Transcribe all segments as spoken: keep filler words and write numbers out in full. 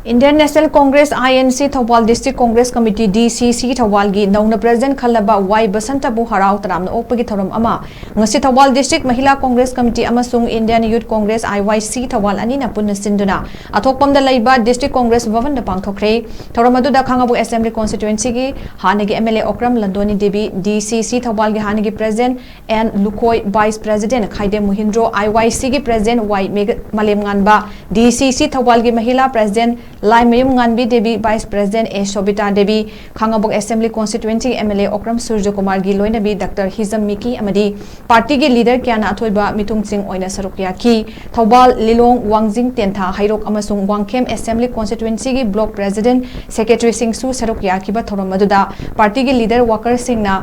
Indian National Congress, I N C, Thoubal District Congress Committee, D C C, ꯊꯧꯕꯥꯜꯒꯤ ꯅꯧꯅ President ꯈꯜꯂꯕ ꯋꯥꯏ ꯕꯁꯟꯇꯕꯨ ꯍꯔꯥꯎ ꯇꯔꯥꯝꯅ ꯑꯣꯛꯄꯒꯤ ꯊꯧꯔꯝ ꯑꯃ ꯉꯁꯤ Thoubal District Mahila Congress Committee ꯑꯃꯁꯨꯡ Indian Youth Congress, I Y C, Thoubal ꯑꯅꯤꯅ ꯄꯨꯟꯅ ꯁꯤꯟꯗꯨꯅ ꯑꯊꯣꯛꯄꯝꯗ ꯂꯩꯕ District Congress ꯚꯕꯟꯗ ꯄꯥꯡꯊꯣꯛꯈ꯭ꯔꯦ꯫ ꯊꯧꯔꯝ ꯑꯗꯨꯗ ꯈꯥꯉꯕꯣꯛ Assembly Constituencyꯒꯤ ꯍꯥꯟꯅꯒꯤ M L A Okram ꯂꯟꯗꯣꯅꯤ Devi, D C C ꯊꯧꯕꯥꯜꯒꯤ ꯍꯥꯟꯅꯒꯤ President ꯑꯦꯟ ꯂꯨꯈꯣꯏ, Vice President Khaidem Muhindro, I Y C ꯒꯤ President ꯋꯥꯏ ꯃꯦꯘ-, ꯃꯥꯂꯦꯝꯉꯥꯟꯕ, D C C ꯊꯧꯕꯥꯜꯒꯤ ꯃꯍꯤꯂꯥ President Laimayum Ngambi Devi, Vice President A Sobita Devi, Khangabok Assembly Constituencyꯒꯤ M L A ꯑꯣꯀ꯭ꯔꯝ ꯁꯨꯔꯖꯀꯨꯃꯥꯔꯒꯤ ꯂꯣꯏꯅꯕꯤ ꯗꯥꯛꯇꯔ ꯍꯤꯖꯝ ꯃꯤꯀꯤ ꯑꯃꯗꯤ partyꯒꯤ leader ꯀꯌꯥꯅ ꯑꯊꯣꯏꯕ ꯃꯤꯊꯨꯡꯁꯤꯡ ꯑꯣꯏꯅ ꯁꯔꯨꯛ ꯌꯥꯈꯤ꯫ ꯊꯧꯕꯥꯜ, ꯂꯤꯂꯣꯡ, ꯋꯥꯡꯖꯤꯡ, ꯇꯦꯟꯊꯥ, ꯍꯩꯔꯣꯛ ꯑꯃꯁꯨꯡ ꯋꯥꯡꯈꯦꯝ Assembly Constituencyꯒꯤ Block President, Secretaryꯁꯤꯡꯁꯨ ꯁꯔꯨꯛ ꯌꯥꯈꯤꯕ ꯊꯧꯔꯝ ꯑꯗꯨꯗ partyꯒꯤ leader workerꯁꯤꯡꯅ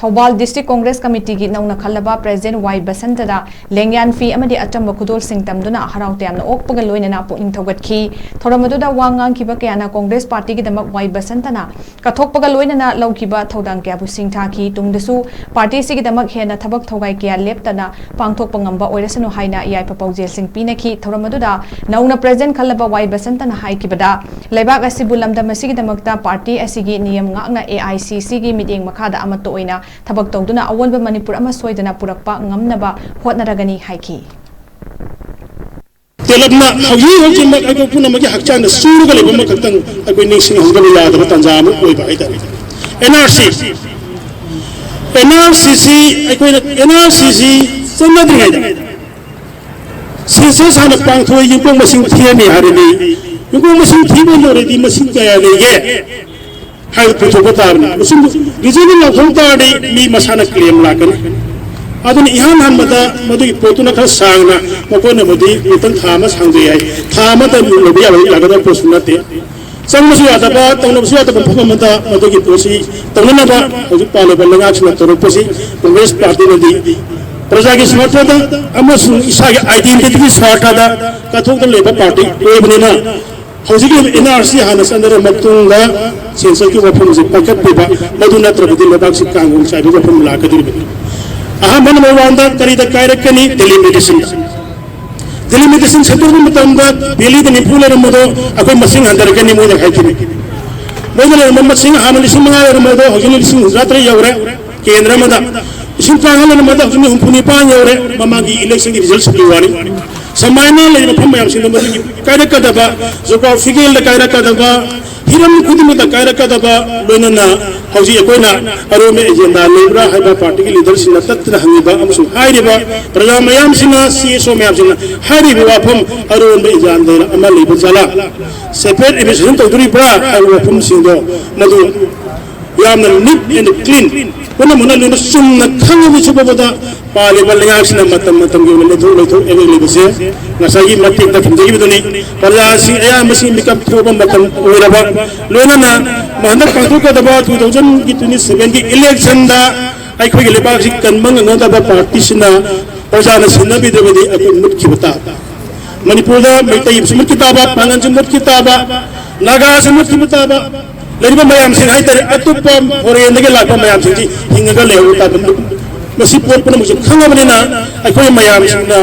ꯊꯧꯕꯥꯜ District Congress Committeeꯒꯤ ꯅꯧꯅ ꯈꯜꯂꯕ President ꯋꯥꯏ ꯕꯁꯟꯇꯗ ꯂꯦꯡꯌꯥꯟ ꯐꯤ ꯑꯃꯗꯤ ꯑꯆꯝꯕ ꯈꯨꯗꯣꯜꯁꯤꯡ ꯇꯝꯗꯨꯅ ꯍꯔꯥꯎ ꯇꯌꯥꯝꯅ ꯑꯣꯛꯄꯒ ꯂꯣꯏꯅꯅ ꯄꯨꯛꯅꯤꯡ ꯊꯧꯒꯠꯈꯤ꯫ ꯊꯧꯔꯝ ꯑꯗꯨꯗ ꯋꯥ ꯉꯥꯡꯈꯤꯕ ꯀꯌꯥꯅ Congress partyꯒꯤꯗꯃꯛ ꯋꯥꯏ ꯕꯁꯟꯇꯅ ꯀꯠꯊꯣꯛꯄꯒ ꯂꯣꯏꯅꯅ ꯂꯧꯈꯤꯕ ꯊꯧꯗꯥꯡ ꯀꯌꯥꯕꯨ ꯁꯤꯡꯊꯥꯈꯤ꯫ ꯇꯨꯡꯗꯁꯨ party ꯑꯁꯤꯒꯤꯗꯃꯛ ꯍꯦꯟꯅ ꯊꯕꯛ ꯊꯧꯒꯥꯏ ꯀꯌꯥ ꯂꯦꯞꯇꯅ ꯄꯥꯡꯊꯣꯛꯄ ꯉꯝꯕ ꯑꯣꯏꯔꯁꯅꯨ ꯍꯥꯏꯅ ꯌꯥꯏꯐ ꯄꯥꯎꯖꯦꯜꯁꯤꯡ ꯄꯤꯅꯈꯤ꯫ ꯊꯧꯔꯝ ꯑꯗꯨꯗ ꯅꯧꯅ President ꯈꯜꯂꯕ ꯋꯥꯏ ꯕꯁꯟꯇꯅ ꯍꯥꯏꯈꯤꯕꯗ, ꯂꯩꯕꯥꯛ ꯑꯁꯤꯕꯨ ꯂꯝꯗꯝ ꯑꯁꯤꯒꯤꯗꯃꯛꯇ party ꯑꯁꯤꯒꯤ ꯅꯤꯌꯝ ꯉꯥꯛꯅ A I C Cꯒꯤ ꯃꯤꯠꯌꯦꯡ ꯃꯈꯥꯗ ꯑꯃꯠꯇ ꯑꯣꯏꯅ ꯊꯕꯛ ꯇꯧꯗꯨꯅ ꯑꯑꯣꯟꯕ ꯃꯅꯤꯄꯨꯔ ꯑꯃ ꯁꯣꯏꯗꯅ ꯄꯨꯔꯛꯄ ꯉꯝꯅꯕ ꯍꯣꯠꯅꯔꯒꯅꯤ ꯍꯥꯏꯈꯤ꯫ ꯇꯦꯂꯞꯅ ꯍꯧꯖꯤꯛ ꯍꯧꯖꯤꯛꯃꯛ ꯑꯩꯈꯣꯏ ꯄꯨꯝꯅꯃꯛꯀꯤ ꯍꯛꯆꯥꯡꯗ ꯆꯨꯔꯒ ꯂꯩꯕ ꯑꯃꯈꯛꯇꯪ ꯑꯩꯈꯣꯏ ꯅꯤꯡꯁꯤꯡꯍꯧꯗꯕ ꯌꯥꯗꯕ ꯇꯥꯟꯖꯥ ꯑꯃ ꯑꯣꯏꯕ ꯍꯥꯏꯇꯥꯔꯦ꯫ N R C, N R C C ꯑꯩꯈꯣꯏꯅ N R C C ꯆꯠꯅꯗ꯭ꯔꯤꯉꯩꯗ census ꯍꯥꯟꯅ ꯄꯥꯡꯊꯣꯛꯑ ꯌꯨꯝꯊꯣꯡ ꯃꯁꯤꯡ ꯊꯤꯔꯅꯤ ꯍꯥꯏꯔꯗꯤ, ꯌꯨꯝꯊꯣꯡ ꯃꯁꯤꯡ ꯊꯤꯕ ꯂꯣꯏꯔꯗꯤ ꯃꯁꯤꯡ ꯀꯌꯥ ꯂꯩꯒꯦ ꯍꯥꯏꯕꯗꯨ ꯄꯨꯊꯣꯛꯄ ꯇꯥꯕꯅꯤ꯫ ꯃꯁꯤ reasoning ꯂꯥꯎꯊꯣꯛ ꯇꯥꯔꯗꯤ ꯃꯤ ꯃꯁꯥꯅ claim ꯂꯥꯛꯀꯅꯤ꯫ ꯑꯗꯨꯅ ꯏꯍꯥꯟ ꯍꯥꯟꯕꯗ ꯃꯗꯨꯒꯤ ꯄꯣꯠꯇꯨꯅ ꯈꯔ ꯁꯥꯡꯅ ꯃꯈꯣꯏꯅ ꯃꯗꯨꯒꯤ ꯉꯥꯛꯇꯪ ꯊꯥ ꯑꯃ ꯁꯥꯡꯗꯣꯛꯑꯦ ꯍꯥꯏ꯫ ꯊꯥ ꯑꯃꯗ ꯂꯣꯏꯕ ꯌꯥꯕ ꯌꯥꯒꯗꯕ ꯄꯣꯠꯁꯨ ꯅꯠꯇꯦ꯫ ꯆꯪꯕꯁꯨ ꯌꯥꯗꯕ, ꯇꯧꯅꯕꯁꯨ ꯌꯥꯗꯕ ꯃꯐꯝ ꯑꯃꯗ ꯃꯗꯨꯒꯤ ꯄꯣꯠꯁꯤ ꯇꯧꯅꯅꯕ ꯍꯧꯖꯤꯛ ꯄꯥꯜꯂꯤꯕ ꯂꯩꯉꯥꯛꯁꯤꯡꯅ ꯇꯧꯔꯛꯄꯁꯤ Congress partyꯅꯗꯤ ꯄ꯭ꯔꯖꯥꯒꯤ ꯁ꯭ꯋꯥꯔꯊꯗ ꯑꯃꯁꯨꯡ ꯏꯁꯥꯒꯤ identityꯒꯤ ꯁ꯭ꯋꯥꯔꯊꯗ ꯀꯠꯊꯣꯛꯇꯅ ꯂꯩꯕ party ꯑꯣꯏꯕꯅꯤꯅ ꯍꯧꯖꯤꯛꯀꯤ N R C ꯍꯥꯟꯅ ꯆꯠꯅꯔꯕ ꯃꯇꯨꯡꯗ censusꯀꯤ ꯋꯥꯐꯝꯁꯤ ꯄꯥꯏꯈꯠꯄꯤꯕ, ꯃꯗꯨ ꯅꯠꯇ꯭ꯔꯕꯗꯤ ꯂꯩꯕꯥꯛꯁꯤ ꯀꯥꯡꯒꯣꯡ ꯆꯥꯏꯕꯒꯤ ꯋꯥꯐꯝ ꯂꯥꯛꯀꯗꯧꯔꯤꯕꯅꯤ꯫ ꯑꯍꯥꯟꯕ number oneꯗ ꯀꯔꯤꯗ ꯀꯥꯏꯔꯛꯀꯅꯤ? Delimitationꯗ꯫ ꯗꯤꯂꯤꯃꯤꯇꯦꯁꯟ ꯁꯦꯝꯗꯣꯛꯄ ꯃꯇꯝꯗ ꯚꯦꯂꯤꯗ ꯅꯤꯐꯨ ꯂꯩꯔꯝꯕꯗꯣ ꯑꯩꯈꯣꯏ ꯃꯁꯤꯡ ꯍꯟꯊꯔꯛꯀꯅꯤ, ꯃꯣꯏꯅ ꯍꯥꯏꯈꯤꯕꯅꯤ꯫ ꯃꯣꯏꯗ ꯂꯩꯔꯝꯕ ꯃꯁꯤꯡ, ꯍꯥꯟꯅ ꯂꯤꯁꯤꯡ ꯃꯉꯥ ꯂꯩꯔꯝꯕꯗꯣ ꯍꯧꯖꯤꯛꯅ ꯂꯤꯁꯤꯡ ꯍꯨꯝꯐꯨꯇꯔꯥ ꯇꯔꯦꯠ ꯌꯧꯔꯦ꯫ ꯀꯦꯟꯗ꯭ꯔ ꯑꯃꯗ ꯂꯤꯁꯤꯡ ꯇꯔꯥꯃꯉꯥ ꯂꯩꯔꯝꯕꯗ ꯍꯧꯖꯤꯛꯅ ꯍꯨꯝꯐꯨ ꯅꯤꯄꯥꯟ ꯌꯧꯔꯦ꯫ ꯃꯃꯥꯡꯒꯤ ꯏꯂꯦꯛꯁꯟꯒꯤ ꯔꯤꯖꯜꯠꯁꯤꯡꯒꯤ ꯋꯥꯅꯤ꯫ ꯁꯨꯃꯥꯏꯅ ꯂꯩꯔꯤꯕ ꯃꯐꯝ ꯃꯌꯥꯝꯁꯤꯡꯗ ꯃꯗꯨꯒꯤ ꯀꯥꯏꯔꯛꯀꯗꯕ, ꯖꯣꯒ꯭ꯔꯥꯐꯤꯀꯦꯜꯗ ꯀꯥꯏꯔꯛꯀꯗꯕ, ꯍꯤꯔꯝ ꯈꯨꯗꯤꯡꯃꯛꯇ ꯀꯥꯏꯔꯛꯀꯗꯕ, ꯂꯣꯏꯅꯅ ꯍꯧꯖꯤꯛ ꯑꯩꯈꯣꯏꯅ ꯑꯔꯣꯟꯕ ꯑꯦꯖꯦꯟꯗꯥ ꯂꯩꯕ꯭ꯔꯥ ꯍꯥꯏꯕ ꯄꯥꯔꯇꯤꯒꯤ ꯂꯤꯗꯔꯁꯤꯡꯅ ꯇꯠꯇꯅ ꯍꯪꯉꯤꯕ ꯑꯃꯁꯨꯡ ꯍꯥꯏꯔꯤꯕ ꯄ꯭ꯔꯖꯥ ꯃꯌꯥꯝꯁꯤꯡꯅ, ꯁꯤ ꯑꯦꯁ ꯑꯣ ꯃꯌꯥꯝꯁꯤꯡꯅ ꯍꯥꯏꯔꯤꯕ ꯋꯥꯐꯝ, ꯑꯔꯣꯟꯕ ꯑꯦꯖꯦꯟꯗꯥ ꯑꯃ ꯂꯩꯕ ꯖꯥꯠꯂꯥ, ꯁꯦꯄꯔꯦꯠ ꯑꯦꯗꯃꯤꯅꯤꯁꯇ꯭ꯔꯦꯁꯟ ꯇꯧꯗꯣꯔꯤꯕ꯭ꯔꯥ ꯍꯥꯏꯕ ꯋꯥꯐꯝꯁꯤꯡꯗꯣ ꯃꯗꯨ ꯌꯥꯝꯅ neat and clean, ꯄꯨꯝꯅꯃꯛꯅ ꯂꯣꯏꯅ ꯆꯨꯝꯅ ꯈꯪꯉꯕꯁꯨ ꯐꯥꯎꯕꯗ ꯄꯥꯜꯂꯤꯕ ꯂꯩꯉꯥꯛꯁꯤꯅ ꯃꯇꯝ ꯃꯇꯝꯒꯤ ꯑꯣꯏꯅ ꯂꯩꯊꯣꯛ ꯂꯩꯊꯣꯛ ꯑꯦꯕꯦꯛ ꯂꯩꯕꯁꯦ ꯉꯁꯥꯏꯒꯤ ꯃꯇꯦꯛꯇ ꯊꯝꯖꯈꯤꯕꯗꯨꯅꯤ꯫ ꯄ꯭ꯔꯖꯥꯁꯤ ꯑꯌꯥꯝꯕꯁꯤ ꯃꯤꯀꯞ ꯊꯣꯛꯄ ꯃꯇꯝ ꯑꯣꯏꯔꯕ, ꯂꯣꯏꯅꯅ ꯍꯟꯗꯛ ꯄꯥꯡꯊꯣꯛꯀꯗꯕ two thousand twenty sevenꯒꯤ electionꯗ ꯑꯩꯈꯣꯏꯒꯤ ꯂꯩꯕꯥꯛꯁꯤ ꯀꯟꯕ ꯉꯝꯒꯗꯕ ꯄꯥꯔꯇꯤꯁꯤꯅ ꯄ꯭ꯔꯖꯥꯅ ꯁꯤꯟꯅꯕꯤꯗ꯭ꯔꯕꯗꯤ ꯑꯩꯈꯣꯏ ꯃꯨꯠꯈꯤꯕ ꯇꯥꯕ꯫ ꯃꯅꯤꯄꯨꯔꯗ ꯃꯩꯇꯩꯁꯨ ꯃꯨꯠꯈꯤ ꯇꯥꯕ, ꯄꯥꯡꯒꯜꯁꯨ ꯃꯨꯠꯈꯤ ꯇꯥꯕ, ꯅꯥꯒꯥꯁꯨ ꯃꯨꯠꯈꯤꯕ ꯇꯥꯕ, ꯂꯩꯔꯤꯕ ꯃꯌꯥꯝꯁꯤꯡ ꯍꯥꯏꯇꯥꯔꯦ, ꯑꯇꯣꯞꯄ ꯐꯣꯔꯦꯟꯗꯒꯤ ꯂꯥꯛꯄ ꯃꯌꯥꯝꯁꯤꯡꯁꯤ ꯍꯤꯡꯉꯒ ꯂꯩꯍꯧꯕ ꯇꯥꯕ꯫ ꯃꯁꯤ ꯄꯣꯠ ꯄꯨꯝꯅꯃꯛꯁꯨ ꯈꯪꯉꯕꯅꯤꯅ ꯑꯩꯈꯣꯏ ꯃꯌꯥꯝꯁꯤꯡꯅ